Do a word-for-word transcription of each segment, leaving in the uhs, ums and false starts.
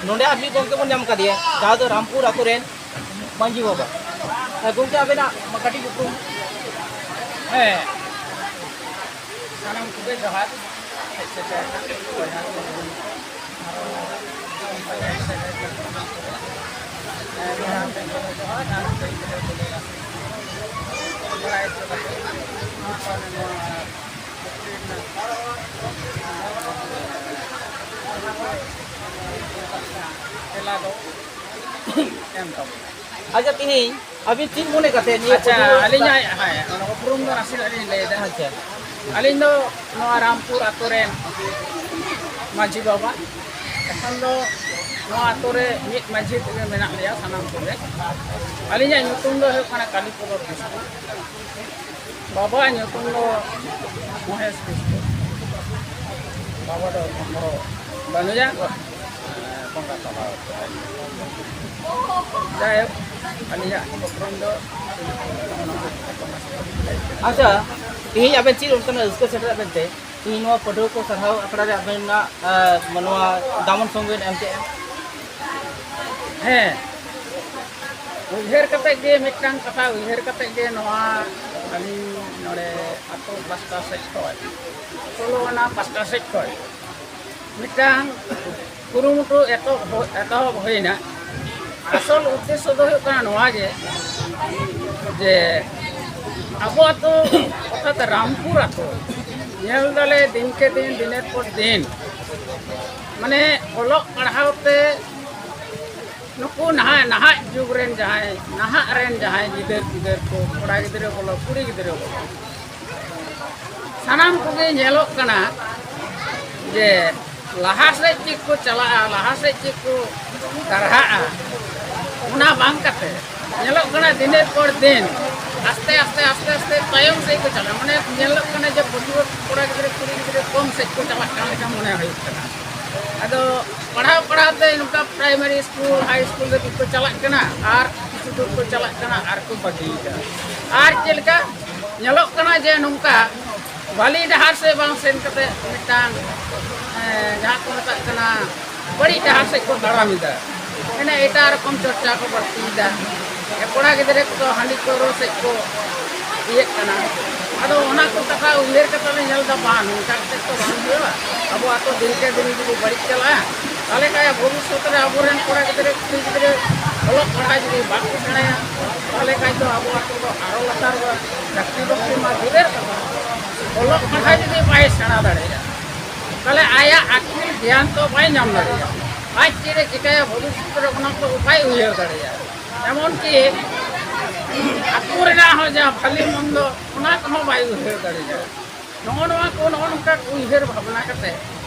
ᱱᱚᱰᱮ ᱟᱨ ᱢᱤᱫ ᱜᱚᱢᱠᱮ ᱵᱚᱱ ᱧᱟᱢ ᱠᱟᱫᱮᱭᱟ, ᱡᱟᱦᱟᱸ ᱫᱚ ᱨᱟᱢᱯᱩᱨ ᱟᱛᱳ ᱨᱮᱱ ᱢᱟᱹᱡᱷᱤ ᱵᱟᱵᱟ᱾ ᱦᱮᱸ, ᱜᱚᱢᱠᱮ, ᱟᱵᱮᱱᱟᱜ ᱠᱟᱹᱴᱤᱡ ᱩᱯᱨᱩᱢ᱾ ᱦᱮᱸ, ᱥᱟᱱᱟᱢ ᱠᱚᱜᱮ ᱡᱚᱦᱟᱨ᱾ ᱦᱮᱡ ᱥᱮᱴᱮᱨ ᱟᱠᱟᱱ ᱵᱚᱭᱦᱟ ᱠᱚ, ᱟᱨᱚ ᱦᱮᱸ, ᱡᱚᱦᱟᱨ ᱟᱨ ᱵᱟᱲᱟᱭ ᱦᱚᱪᱚ ᱠᱟᱛᱮ ᱱᱚᱣᱟ ᱛᱮᱞᱟ ᱫᱚ ᱮᱢ ᱛᱟᱵᱚᱱᱟ᱾ ᱟᱪᱪᱷᱟ, ᱛᱮᱦᱮᱧ ᱟᱹᱵᱤᱱ ᱪᱮᱫ ᱢᱚᱱᱮ ᱠᱟᱛᱮ ᱱᱤᱭᱟᱹ ᱟᱪᱪᱷᱟ, ᱯᱟᱹᱴᱷᱩᱣᱟᱹ ᱟᱹᱞᱤᱧᱟᱜ, ᱦᱮᱸ, ᱚᱱᱟ ᱩᱯᱨᱩᱢ ᱫᱚ ᱱᱟᱥᱮᱱᱟᱜ ᱞᱤᱧ ᱞᱟᱹᱭᱮᱫᱟ᱾ ᱟᱪᱪᱷᱟ᱾ ᱟᱹᱞᱤᱧ ᱫᱚ ᱱᱚᱣᱟ ᱨᱟᱢᱯᱩᱨ ᱟᱛᱳ ᱨᱮᱱ ᱢᱟᱹᱡᱷᱤ ᱵᱟᱵᱟ᱾ ᱮᱠᱷᱚᱱ ᱫᱚ ᱱᱚᱣᱟ ᱟᱛᱳ ᱨᱮ ᱢᱤᱫ ᱢᱟᱹᱡᱷᱤ ᱛᱮᱜᱮ ᱢᱮᱱᱟᱜ ᱞᱮᱭᱟ ᱥᱟᱱᱟᱢ ᱠᱚᱜᱮ᱾ ᱟᱹᱞᱤᱧᱟᱜ ᱧᱩᱛᱩᱢ ᱫᱚ ᱦᱩᱭᱩᱜ ᱠᱟᱱᱟ ᱠᱟᱞᱤᱯᱚᱫᱚ ᱠᱤᱥᱠᱩ᱾ ᱵᱟᱵᱟᱣᱟᱜ ᱧᱩᱛᱩᱢ ᱫᱚ ᱢᱚᱦᱮᱥ ᱠᱤᱥᱠᱩ᱾ ᱵᱟᱵᱟ ᱫᱚ ᱮᱠᱷᱚᱱ ᱫᱚ ᱵᱟᱹᱱᱩᱭᱟ, ᱵᱚᱸᱜᱟ ᱛᱟᱞᱟ ᱟᱠᱟᱱᱟᱭ᱾ ᱡᱟᱭᱦᱳᱠ, ᱟᱹᱞᱤᱧᱟᱜ ᱩᱯᱨᱩᱢ ᱫᱚ ᱟᱪᱪᱷᱟ, ᱛᱮᱦᱮᱧ ᱟᱵᱮᱱ ᱪᱮᱫ ᱚᱱᱠᱟᱱᱟᱜ ᱨᱟᱹᱥᱠᱟᱹ ᱥᱮᱴᱮᱨᱟᱜ ᱵᱮᱱ ᱛᱮ ᱛᱮᱦᱮᱧ ᱱᱚᱣᱟ ᱯᱟᱹᱴᱷᱩᱣᱟᱹ ᱠᱚ ᱥᱟᱨᱦᱟᱣ ᱟᱠᱷᱲᱟ ᱨᱮ ᱟᱵᱮᱱᱟᱜ, ᱟᱸ, ᱱᱚᱣᱟ ᱫᱟᱢᱟᱱ ᱥᱚᱢᱚᱭ ᱵᱮᱱ ᱮᱢ ᱠᱮᱜᱼᱟ? ᱦᱮᱸ, ᱩᱭᱦᱟᱹᱨ ᱠᱟᱛᱮ ᱜᱮ ᱢᱤᱫᱴᱟᱝ ᱠᱟᱛᱷᱟ ᱩᱭᱦᱟᱹᱨ ᱠᱟᱛᱮ ᱜᱮ ᱱᱚᱣᱟ ᱟᱹᱞᱤᱧ ᱱᱚᱰᱮ ᱟᱛᱳ ᱯᱟᱥᱴᱟ ᱥᱮᱫ ᱠᱷᱚᱱ, ᱥᱳᱞᱳ ᱟᱱᱟ ᱯᱟᱥᱴᱟ ᱥᱮᱫ ᱠᱷᱚᱱ ᱢᱤᱫᱴᱟᱝ ᱠᱩᱨᱩᱢᱩᱴᱩ ᱮᱛᱚᱦᱚᱵ, ᱮᱛᱚᱦᱚᱵ ᱦᱩᱭᱱᱟ᱾ ᱟᱥᱚᱞ ᱩᱫᱽᱫᱮᱥᱥᱚ ᱫᱚ ᱦᱩᱭᱩᱜ ᱠᱟᱱᱟ ᱱᱚᱣᱟ ᱜᱮ, ᱡᱮ ᱟᱵᱚ ᱟᱛᱳ, ᱚᱨᱛᱷᱟᱛ ᱨᱟᱢᱯᱩᱨ ᱟᱛᱳ, ᱧᱮᱞ ᱫᱟᱞᱮ ᱫᱤᱱᱠᱮ ᱫᱤᱱ, ᱫᱤᱱᱮᱨ ᱯᱚᱨ ᱫᱤᱱ, ᱢᱟᱱᱮ ᱚᱞᱚᱜ ᱯᱟᱲᱦᱟᱣ ᱛᱮ ᱱᱩᱠᱩ ᱱᱟᱦᱟᱜ, ᱱᱟᱦᱟᱜ ᱡᱩᱜᱽ ᱨᱮᱱ ᱡᱟᱦᱟᱸᱭ, ᱱᱟᱦᱟᱜ ᱨᱮᱱ ᱡᱟᱦᱟᱸᱭ ᱜᱤᱫᱟᱹᱨ ᱯᱤᱫᱟᱹᱨ ᱠᱚ, ᱠᱚᱲᱟ ᱜᱤᱫᱽᱨᱟᱹ ᱵᱚᱞᱚ, ᱠᱩᱲᱤ ᱜᱤᱫᱽᱨᱟᱹ ᱵᱚᱞᱚ, ᱥᱟᱱᱟᱢ ᱠᱚᱜᱮ ᱧᱮᱞᱚᱜ ᱠᱟᱱᱟ ᱡᱮ ᱞᱟᱦᱟ ᱥᱮᱫ ᱪᱮᱫ ᱠᱚ ᱪᱟᱞᱟᱜᱼᱟ, ᱞᱟᱦᱟ ᱥᱮᱫ ᱪᱮᱫ ᱠᱚ ᱫᱟᱨᱦᱟᱜᱼᱟ, ᱚᱱᱟ ᱵᱟᱝ ᱠᱟᱛᱮ ᱧᱮᱞᱚᱜ ᱠᱟᱱᱟ ᱫᱤᱱᱮᱨ ᱯᱚᱨ ᱫᱤᱱ ᱟᱥᱛᱮ ᱟᱥᱛᱮ, ᱟᱥᱛᱮ ᱟᱥᱛᱮ ᱛᱟᱭᱚᱢ ᱥᱮᱫ ᱠᱚ ᱪᱟᱞᱟᱜᱼᱟ᱾ ᱢᱟᱱᱮ ᱧᱮᱞᱚᱜ ᱠᱟᱱᱟ ᱡᱮ ᱯᱟᱹᱴᱷᱩᱣᱟᱹ ᱠᱚᱲᱟ ᱜᱤᱫᱽᱨᱟᱹ ᱠᱩᱲᱤ ᱜᱤᱫᱽᱨᱟᱹ ᱠᱚᱢ ᱥᱮᱫ ᱠᱚ ᱪᱟᱞᱟᱜ ᱠᱟᱱ ᱞᱮᱠᱟ ᱢᱚᱱᱮ ᱦᱩᱭᱩᱜ ᱠᱟᱱᱟ᱾ ᱟᱫᱚ ᱯᱟᱲᱦᱟᱣ ᱯᱟᱲᱦᱟᱣ ᱛᱮ ᱱᱚᱝᱠᱟ ᱯᱨᱟᱭᱢᱟᱨᱤ ᱥᱠᱩᱞ, ᱦᱟᱭ ᱥᱠᱩᱞ ᱫᱷᱟᱹᱵᱤᱡ ᱠᱚ ᱪᱟᱞᱟᱜ ᱠᱟᱱᱟ, ᱟᱨ ᱠᱤᱪᱷᱩ ᱫᱩᱨ ᱠᱚ ᱪᱟᱞᱟᱜ ᱠᱟᱱᱟ ᱟᱨ ᱠᱚ ᱵᱟᱹᱜᱤᱭᱮᱫᱟ᱾ ᱟᱨ ᱪᱮᱫ ᱞᱮᱠᱟ ᱧᱮᱞᱚᱜ ᱠᱟᱱᱟ ᱡᱮ ᱱᱚᱝᱠᱟ ᱵᱷᱟᱹᱞᱤ ᱰᱟᱦᱟᱨ ᱥᱮᱫ ᱵᱟᱝ ᱥᱮᱱ ᱠᱟᱛᱮ ᱢᱤᱫᱴᱟᱝ, ᱮᱸ, ᱡᱟᱦᱟᱸ ᱠᱚ ᱢᱮᱛᱟᱜ ᱠᱟᱱᱟ ᱵᱟᱹᱲᱤᱡ ᱰᱟᱦᱟᱨ ᱥᱮᱫ ᱠᱚ ᱛᱟᱲᱟᱢ ᱮᱫᱟ᱾ ᱢᱟᱱᱮ ᱮᱴᱟᱜ ᱨᱚᱠᱚᱢ ᱪᱚᱨᱪᱟ ᱠᱚ ᱵᱟᱹᱲᱛᱤᱭᱮᱫᱟ᱾ ᱠᱚᱲᱟ ᱜᱤᱫᱽᱨᱟᱹ ᱠᱚᱫᱚ ᱦᱟᱺᱰᱤ ᱯᱟᱹᱣᱨᱟᱹ ᱥᱮᱫ ᱠᱚ ᱤᱭᱟᱹᱜ ᱠᱟᱱᱟ᱾ ᱟᱫᱚ ᱚᱱᱟ ᱠᱚ ᱠᱟᱛᱷᱟ ᱩᱭᱦᱟᱹᱨ ᱠᱟᱛᱮ ᱞᱮ ᱧᱮᱞ ᱮᱫᱟ, ᱵᱟᱝ, ᱱᱚᱝᱠᱟ ᱠᱟᱛᱮ ᱛᱚ ᱵᱟᱝ ᱦᱩᱭᱩᱜᱼᱟ᱾ ᱟᱵᱚ ᱟᱛᱳ ᱫᱤᱱᱠᱮ ᱫᱤᱱ ᱡᱩᱫᱤ ᱵᱟᱹᱲᱤᱡ ᱪᱟᱞᱟᱜᱼᱟ, ᱛᱟᱦᱚᱞᱮ ᱠᱷᱟᱡ ᱵᱷᱚᱵᱤᱥᱥᱚᱛ ᱨᱮ ᱟᱵᱚᱨᱮᱱ ᱠᱚᱲᱟ ᱜᱤᱫᱽᱨᱟᱹ, ᱠᱩᱲᱤ ᱜᱤᱫᱽᱨᱟᱹ ᱚᱞᱚᱜ ᱯᱟᱲᱦᱟᱜ ᱡᱩᱫᱤ ᱵᱟᱠᱚ ᱥᱮᱬᱟᱭᱟ, ᱛᱟᱦᱚᱞᱮ ᱠᱷᱟᱡ ᱫᱚ ᱟᱵᱚ ᱟᱛᱳ ᱫᱚ ᱟᱨᱚ ᱞᱟᱛᱟᱨᱚᱜᱼᱟ᱾ ᱪᱟᱹᱠᱨᱤ ᱵᱟᱹᱠᱨᱤ ᱢᱟ ᱫᱩᱨᱮᱨ ᱠᱟᱛᱷᱟ, ᱚᱞᱚᱜ ᱯᱟᱲᱦᱟᱜ ᱡᱩᱫᱤ ᱵᱟᱭ ᱥᱮᱬᱟ ᱫᱟᱲᱮᱭᱟᱜᱼᱟ, ᱛᱟᱦᱚᱞᱮ ᱟᱭᱟᱜ ᱟᱹᱠᱤᱞ ᱜᱮᱭᱟᱱ ᱛᱚ ᱵᱟᱭ ᱧᱟᱢ ᱫᱟᱲᱮᱭᱟᱜᱼᱟ᱾ ᱟᱡ ᱪᱮᱫ ᱮ ᱪᱤᱠᱟᱹᱭᱟ ᱵᱷᱚᱵᱤᱥᱥᱚᱛ ᱨᱮ, ᱚᱱᱟ ᱠᱚ ᱵᱟᱭ ᱩᱭᱦᱟᱹᱨ ᱫᱟᱲᱮᱭᱟᱜᱼᱟ᱾ ᱮᱢᱚᱱ ᱠᱤ ᱟᱹᱛᱩ ᱨᱮᱱᱟᱜ ᱦᱚᱸ ᱡᱟᱦᱟᱸ ᱵᱷᱟᱞᱮ ᱢᱚᱱᱫᱚ, ᱚᱱᱟ ᱠᱚᱦᱚᱸ ᱵᱟᱭ ᱩᱭᱦᱟᱹᱨ ᱫᱟᱲᱮᱭᱟᱜᱼᱟ᱾ ᱱᱚᱜᱼᱚ ᱱᱚᱣᱟ ᱠᱚ, ᱱᱚᱜᱼᱚ ᱱᱚᱝᱠᱟ ᱠᱚ ᱩᱭᱦᱟᱹᱨ ᱵᱷᱟᱵᱽᱱᱟ ᱠᱟᱛᱮ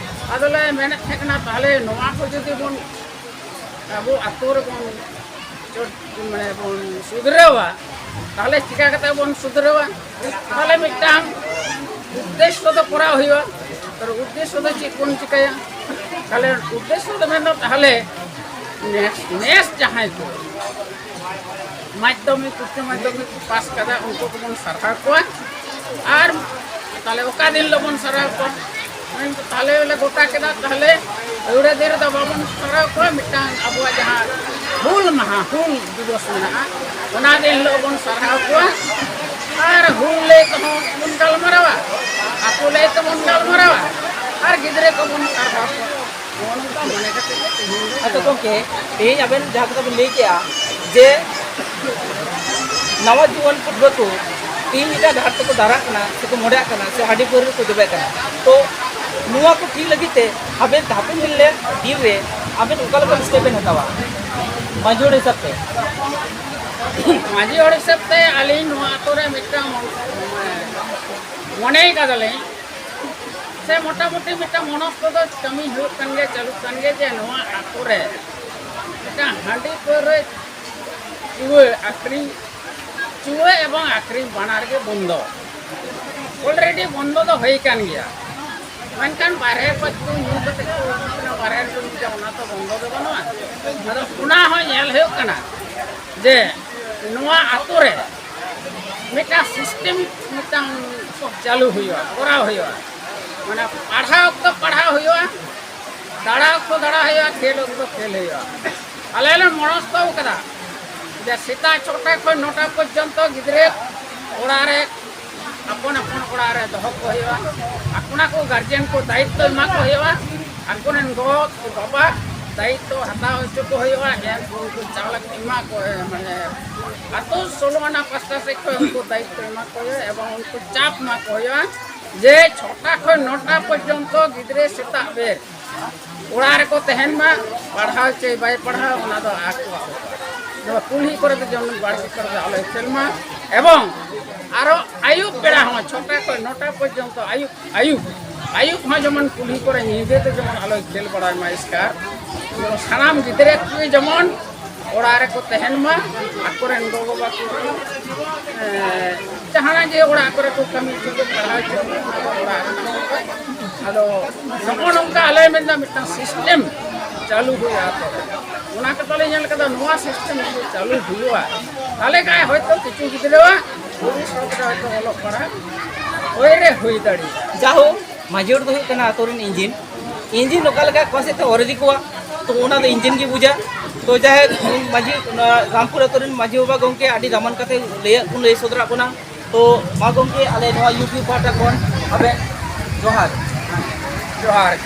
ᱟᱫᱚᱞᱮ ᱢᱮᱱᱮᱫ ᱛᱟᱦᱮᱸ ᱠᱟᱱᱟ, ᱛᱟᱦᱚᱞᱮ ᱱᱚᱣᱟ ᱠᱚ ᱡᱩᱫᱤ ᱵᱚᱱ ᱟᱵᱚ ᱟᱹᱛᱩ ᱨᱮᱵᱚᱱ ᱪᱚ-, ᱢᱟᱱᱮ ᱵᱚᱱ ᱥᱩᱫᱷᱨᱟᱹᱣᱟ, ᱛᱟᱦᱚᱞᱮ ᱪᱤᱠᱟ ᱠᱟᱛᱮ ᱵᱚᱱ ᱥᱩᱫᱷᱨᱟᱹᱣᱟ? ᱛᱟᱦᱚᱞᱮ ᱢᱤᱫᱴᱟᱝ ᱩᱫᱽᱫᱮᱥᱥᱚ ᱫᱚ ᱠᱚᱨᱟᱣ ᱦᱩᱭᱩᱜᱼᱟ᱾ ᱛᱟᱦᱚᱞᱮ ᱩᱫᱽᱫᱮᱥᱥᱚ ᱫᱚ ᱪᱮᱫ ᱵᱚᱱ ᱪᱤᱠᱟᱹᱭᱟ? ᱛᱟᱦᱚᱞᱮ ᱩᱫᱽᱫᱮᱥᱥᱚ ᱫᱚ ᱢᱮᱱᱫᱚ ᱛᱟᱦᱚᱞᱮ ᱱᱮᱥ, ᱱᱮᱥ ᱡᱟᱦᱟᱸᱭ ᱠᱚ ᱢᱟᱫᱽᱫᱷᱚᱢᱤᱠ, ᱩᱪᱪᱚ ᱢᱟᱫᱽᱫᱷᱚᱢᱤᱠ ᱠᱚ ᱯᱟᱥ ᱠᱟᱫᱟ, ᱩᱱᱠᱩ ᱠᱚᱵᱚᱱ ᱥᱟᱨᱦᱟᱣ ᱠᱚᱣᱟ᱾ ᱟᱨ ᱛᱟᱦᱞᱮ ᱚᱠᱟ ᱫᱤᱱ ᱦᱤᱞᱳᱜ ᱵᱚᱱ ᱥᱟᱨᱦᱟᱣ ᱠᱚᱣᱟ? ᱢᱮᱱ ᱛᱟᱦᱞᱮ ᱞᱮ ᱜᱚᱴᱟ ᱠᱮᱫᱟ, ᱛᱟᱦᱞᱮ ᱟᱹᱣᱲᱟᱹ ᱫᱤᱱ ᱨᱮᱫᱚ ᱵᱟᱵᱚᱱ ᱥᱟᱨᱦᱟᱣ ᱠᱚᱣᱟ, ᱢᱤᱫᱴᱟᱝ ᱟᱵᱚᱣᱟᱜ ᱡᱟᱦᱟᱸ ᱦᱩᱞ ᱢᱟᱦᱟ, ᱦᱩᱞ ᱫᱤᱵᱚᱥ ᱢᱮᱱᱟᱜᱼᱟ, ᱚᱱᱟ ᱫᱤᱱ ᱦᱤᱞᱳᱜ ᱵᱚᱱ ᱥᱟᱨᱦᱟᱣ ᱠᱚᱣᱟ᱾ ᱟᱨ ᱦᱩᱞ ᱞᱟᱹᱭ ᱛᱮᱦᱚᱸ ᱵᱚᱱ ᱜᱟᱞᱢᱟᱨᱟᱣᱟ, ᱟᱠᱚ ᱞᱟᱹᱭ ᱛᱮᱵᱚᱱ ᱜᱟᱞᱢᱟᱨᱟᱣᱟ, ᱟᱨ ᱜᱤᱫᱽᱨᱟᱹ ᱠᱚᱵᱚᱱ ᱥᱟᱨᱦᱟᱣ ᱠᱚᱣᱟ᱾ ᱱᱚᱜᱼᱚ ᱱᱚᱝᱠᱟ ᱢᱚᱱᱮ ᱠᱟᱛᱮ ᱜᱮ ᱛᱮᱦᱮᱧ ᱫᱚ ᱟᱪᱪᱷᱟ ᱜᱚᱢᱠᱮ, ᱛᱮᱦᱮᱧ ᱟᱵᱮᱱ ᱡᱟᱦᱟᱸ ᱠᱟᱛᱷᱟ ᱵᱮᱱ ᱞᱟᱹᱭ ᱠᱮᱜᱼᱟ ᱡᱮ ᱱᱟᱣᱟ ᱡᱩᱣᱟᱹᱱ ᱯᱟᱹᱴᱷᱩᱣᱟᱹ ᱠᱚ ᱛᱮᱦᱮᱧ ᱮᱴᱟᱜ ᱰᱟᱦᱟᱨ ᱛᱮᱠᱚ ᱰᱟᱦᱨᱟᱜ ᱠᱟᱱᱟ ᱥᱮᱠᱚ ᱢᱚᱦᱰᱟᱜ ᱠᱟᱱᱟ ᱥᱮ ᱦᱟᱺᱰᱤ ᱯᱟᱹᱣᱨᱟᱹ ᱨᱮᱠᱚ ᱡᱚᱵᱮᱜ ᱠᱟᱱᱟ, ᱛᱚ ᱱᱚᱣᱟ ᱠᱚ ᱴᱷᱤᱠ ᱞᱟᱹᱜᱤᱫ ᱛᱮ ᱟᱵᱮᱱ ᱦᱟᱯᱮᱱ ᱫᱤᱱ ᱨᱮ, ᱫᱤᱱ ᱨᱮ ᱟᱵᱮᱱ ᱚᱠᱟ ᱞᱮᱠᱟᱱ step ᱵᱮᱱ ᱦᱟᱛᱟᱣᱟ ᱢᱟᱹᱡᱷᱤ ᱦᱚᱲ ᱦᱤᱥᱟᱹᱵ ᱛᱮ? ᱢᱟᱹᱡᱷᱤ ᱦᱚᱲ ᱦᱤᱥᱟᱹᱵ ᱛᱮ ᱟᱹᱞᱤᱧ ᱱᱚᱣᱟ ᱟᱛᱳ ᱨᱮ ᱢᱤᱫᱴᱟᱝ ᱢᱚᱱᱮ ᱠᱟᱫᱟᱞᱤᱧ, ᱥᱮ ᱢᱚᱴᱟᱢᱩᱴᱤ ᱢᱤᱫᱴᱟᱝ ᱢᱚᱱᱚᱥᱛᱚ ᱫᱚ ᱠᱟᱹᱢᱤ ᱦᱩᱭᱩᱜ ᱠᱟᱱ ᱜᱮᱭᱟ, ᱪᱟᱹᱞᱩᱜ ᱠᱟᱱ ᱜᱮᱭᱟ, ᱡᱮ ᱱᱚᱣᱟ ᱟᱛᱳ ᱨᱮ ᱢᱤᱫᱴᱟᱝ ᱦᱟᱺᱰᱤ ᱯᱟᱹᱣᱨᱟᱹ ᱪᱩᱣᱟᱹ ᱟᱹᱠᱷᱨᱤᱧ, ᱪᱩᱣᱟᱹ ᱮᱵᱚᱝ ᱟᱹᱠᱷᱨᱤᱧ ᱵᱟᱱᱟᱨ ᱜᱮ ᱵᱚᱱᱫᱚ᱾ Already ᱵᱚᱱᱫᱚ ᱫᱚ ᱦᱩᱭ ᱠᱟᱱ ᱜᱮᱭᱟ, ᱢᱮᱱᱠᱷᱟᱱ ᱵᱟᱨᱦᱮ ᱠᱷᱚᱡ ᱠᱚ ᱧᱩ ᱠᱟᱛᱮ ᱠᱚ ᱦᱤᱡᱩᱜ ᱠᱟᱱᱟ, ᱵᱟᱨᱦᱮ ᱨᱮᱠᱚ ᱧᱩᱭᱮᱫᱟ, ᱚᱱᱟ ᱛᱚ ᱵᱚᱱᱫᱚ ᱫᱚ ᱵᱟᱹᱱᱩᱜᱼᱟ᱾ ᱟᱫᱚ ᱚᱱᱟ ᱦᱚᱸ ᱧᱮᱞ ᱦᱩᱭᱩᱜ ᱠᱟᱱᱟ ᱡᱮ ᱱᱚᱣᱟ ᱟᱛᱳ ᱨᱮ ᱢᱤᱫᱴᱟᱝ system ᱢᱤᱫᱴᱟᱝ ᱪᱟᱹᱞᱩ ᱦᱩᱭᱩᱜᱼᱟ, ᱠᱚᱨᱟᱣ ᱦᱩᱭᱩᱜᱼᱟ᱾ ᱢᱟᱱᱮ ᱯᱟᱲᱦᱟᱣ ᱚᱠᱛᱚ ᱯᱟᱲᱦᱟᱣ ᱦᱩᱭᱩᱜᱼᱟ, ᱫᱟᱬᱟ ᱚᱠᱛᱚ ᱫᱟᱬᱟ ᱦᱩᱭᱩᱜᱼᱟ, ᱠᱷᱮᱞ ᱚᱠᱛᱚ ᱠᱷᱮᱞ ᱦᱩᱭᱩᱜᱼᱟ᱾ ᱟᱞᱮ ᱞᱮ ᱢᱚᱱᱚᱥᱛᱚ ᱠᱟᱫᱟ ᱡᱮ ᱥᱮᱛᱟᱜ ᱪᱷᱚᱴᱟ ᱠᱷᱚᱱ ᱱᱚᱴᱟ ᱯᱚᱨᱡᱚᱱᱛᱚ ᱜᱤᱫᱽᱨᱟᱹ ᱚᱲᱟᱜ ᱨᱮ ᱟᱯᱚᱱ ᱟᱯᱚᱱ ᱚᱲᱟᱜ ᱨᱮ ᱫᱚᱦᱚ ᱠᱚ ᱦᱩᱭᱩᱜᱼᱟ᱾ ᱟᱠᱚ ᱠᱚ ᱜᱟᱨᱡᱮᱱ ᱠᱚ ᱫᱟᱭᱤᱛᱛᱚ ᱮᱢᱟ ᱠᱚ ᱦᱩᱭᱩᱜᱼᱟ᱾ ᱟᱠᱚᱨᱮᱱ ᱜᱚ ᱵᱟᱵᱟ ᱫᱟᱭᱤᱛᱛᱚ ᱦᱟᱛᱟᱣ ᱦᱚᱪᱚ ᱠᱚ ᱦᱩᱭᱩᱜᱼᱟ᱾ ᱮᱢ ᱩᱱᱠᱩ ᱪᱟᱣᱞᱮ ᱮᱢᱟ ᱠᱚ, ᱢᱟᱱᱮ ᱟᱛᱳ ᱥᱳᱞᱳ ᱟᱱᱟ ᱯᱟᱥᱴᱟ ᱥᱮᱫ ᱠᱷᱚᱱ ᱩᱱᱠᱩ ᱫᱟᱭᱤᱛᱛᱚ ᱮᱢᱟ ᱠᱚ ᱦᱩᱭᱩᱜᱼᱟ ᱮᱵᱚᱝ ᱩᱱᱠᱩ ᱪᱟᱯ ᱮᱢᱟ ᱠᱚ ᱦᱩᱭᱩᱜᱼᱟ ᱡᱮ ᱪᱷᱚᱴᱟ ᱠᱷᱚᱱ ᱱᱚᱴᱟ ᱯᱚᱨᱡᱚᱱᱛᱚ ᱜᱤᱫᱽᱨᱟᱹ ᱥᱮᱛᱟᱜ ᱵᱮᱨ ᱚᱲᱟᱜ ᱨᱮᱠᱚ ᱛᱟᱦᱮᱱ ᱢᱟ᱾ ᱯᱟᱲᱦᱟᱣ ᱪᱮ ᱵᱟᱭ ᱯᱟᱲᱦᱟᱣ, ᱚᱱᱟ ᱫᱚ ᱟᱠᱚᱣᱟᱜ ᱵᱮᱯᱟᱨ᱾ ᱱᱚᱣᱟ ᱠᱩᱞᱦᱤ ᱠᱚᱨᱮ ᱫᱚ ᱡᱮᱢᱚᱱ ᱵᱟᱲᱜᱮ ᱠᱚᱨᱮ ᱫᱚ ᱟᱞᱚᱭ ᱠᱷᱮᱞ ᱢᱟ᱾ ᱮᱵᱚᱝ ᱟᱨᱚ ᱟᱹᱭᱩᱵ ᱵᱮᱲᱟ ᱦᱚᱸ ᱪᱷᱚᱴᱟ ᱠᱷᱚᱱ ᱱᱚᱴᱟ ᱯᱚᱨᱡᱚᱱᱛᱚ ᱟᱹᱭᱩᱵ ᱟᱹᱭᱩᱵ ᱟᱹᱭᱩᱵ ᱦᱚᱸ ᱡᱮᱢᱚᱱ ᱠᱩᱞᱦᱤ ᱠᱚᱨᱮ ᱧᱤᱫᱟᱹ ᱫᱚ ᱡᱮᱢᱚᱱ ᱟᱞᱚᱭ ᱠᱷᱮᱞ ᱵᱟᱲᱟᱭ ᱢᱟ ᱮᱥᱠᱟᱨ᱾ ᱡᱮᱢᱚᱱ ᱥᱟᱱᱟᱢ ᱜᱤᱫᱽᱨᱟᱹ ᱠᱚᱜᱮ ᱡᱮᱢᱚᱱ ᱚᱲᱟᱜ ᱨᱮᱠᱚ ᱛᱟᱦᱮᱱ ᱢᱟ᱾ ᱟᱠᱚᱨᱮᱱ ᱜᱚ-ᱵᱟᱵᱟ ᱠᱚ, ᱮᱸ, ᱡᱟᱦᱟᱱᱟᱜ ᱜᱮ ᱚᱲᱟᱜ ᱠᱚᱨᱮ ᱠᱚ ᱠᱟᱹᱢᱤ ᱦᱚᱪᱚ ᱠᱚ, ᱯᱟᱲᱦᱟᱣ ᱦᱚᱪᱚ ᱠᱚ, ᱚᱲᱟᱜ ᱨᱮᱱᱟᱜ᱾ ᱟᱫᱚ ᱱᱚᱜᱼᱚ ᱱᱚᱝᱠᱟ ᱟᱞᱮ ᱢᱮᱱᱫᱟ ᱢᱤᱫᱴᱟᱝ ᱥᱤᱥᱴᱮᱢ ᱪᱟᱹᱞᱩ ᱦᱩᱭᱩᱜᱼᱟ ᱟᱛᱳ ᱨᱮ᱾ ᱚᱱᱟ ᱠᱟᱛᱷᱟ ᱞᱤᱧ ᱧᱮᱞ ᱠᱟᱫᱟ, ᱱᱚᱣᱟ ᱥᱤᱥᱴᱮᱢ ᱡᱩᱫᱤ ᱪᱟᱹᱞᱩ ᱦᱩᱭᱩᱜᱼᱟ, ᱛᱟᱦᱚᱞᱮ ᱠᱷᱟᱱ ᱦᱚᱭᱛᱳ ᱠᱤᱪᱷᱩ ᱜᱤᱫᱽᱨᱟᱹᱣᱟᱜ ᱵᱷᱚᱵᱤᱥᱥᱚᱛ ᱨᱮ ᱦᱚᱭᱛᱳ ᱚᱞᱚᱜ ᱯᱟᱲᱦᱟᱜ ᱦᱩᱭ ᱨᱮ ᱦᱩᱭ ᱫᱟᱲᱮᱭᱟᱜᱼᱟ᱾ ᱡᱟᱦᱳᱠ, ᱢᱟᱹᱡᱷᱤ ᱦᱚᱲ ᱫᱚ ᱦᱩᱭᱩᱜ ᱠᱟᱱᱟ ᱟᱛᱳ ᱨᱮᱱ ᱤᱧᱡᱤᱱ᱾ ᱤᱧᱡᱤᱱ ᱚᱠᱟ ᱞᱮᱠᱟ ᱚᱠᱟ ᱥᱮᱫ ᱛᱮ ᱚᱨ ᱤᱫᱤ ᱠᱚᱣᱟ, ᱛᱚ ᱚᱱᱟ ᱫᱚ ᱤᱧᱡᱤᱱ ᱜᱮ ᱵᱩᱡᱟ᱾ ᱛᱚ ᱡᱟᱦᱟᱸᱭ ᱢᱟᱹᱡᱷᱤ, ᱱᱚᱣᱟ ᱨᱟᱢᱯᱩᱨ ᱟᱛᱳ ᱨᱮᱱ ᱢᱟᱹᱡᱷᱤ ᱵᱟᱵᱟ ᱜᱚᱢᱠᱮ ᱟᱹᱰᱤ ᱫᱟᱢᱟᱱ ᱠᱟᱛᱷᱟᱭ ᱞᱟᱹᱭᱟᱫ ᱵᱚᱱ, ᱞᱟᱹᱭ ᱥᱚᱫᱚᱨᱟᱫ ᱵᱚᱱᱟ᱾ ᱛᱚ ᱢᱟ ᱜᱚᱢᱠᱮ, ᱟᱞᱮ ᱱᱚᱣᱟ ᱤᱭᱩᱴᱤᱭᱩᱵᱽ ᱯᱟᱦᱴᱟ ᱠᱷᱚᱱ ᱟᱵᱮᱱ ᱡᱚᱦᱟᱨ᱾ ᱡᱚᱦᱟᱨ᱾